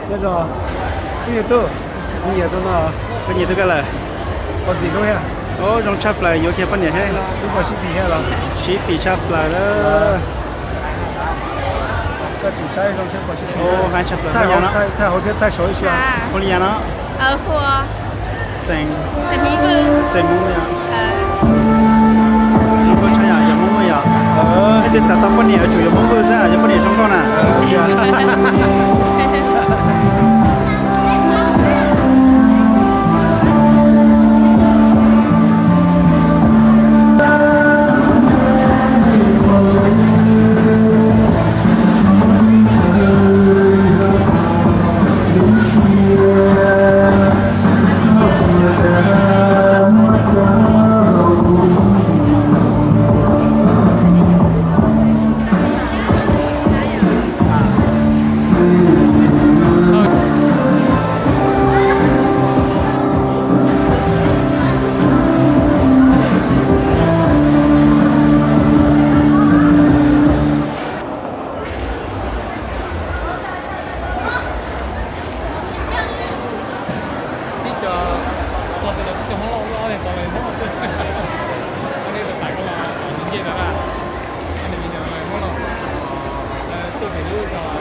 Nyob zoo, koj nyiam tus koj lawm? Zoo tshaj plaws, yuav kiag poj niam thiab. Sib pim tshaj plaws lawm. Ua, haib tshaj plaws. Ua li yam no. Xeem, xeem Hmoob, yog Hmoob yom, yog Hmoob yom. Leej twg xav tau poj niam yuav tsum yuav Hmoob Vwj xwb, yog poj niam zoo nkauj na. Tib co, txog tias lawv tib co Hmoob Lauj, ob niag tau lawv Hmoob Lauj, ob niag tau pais koj los nce ntawd na, ob niag me nyuam Hmoob Lauj, tuaj pem lub zos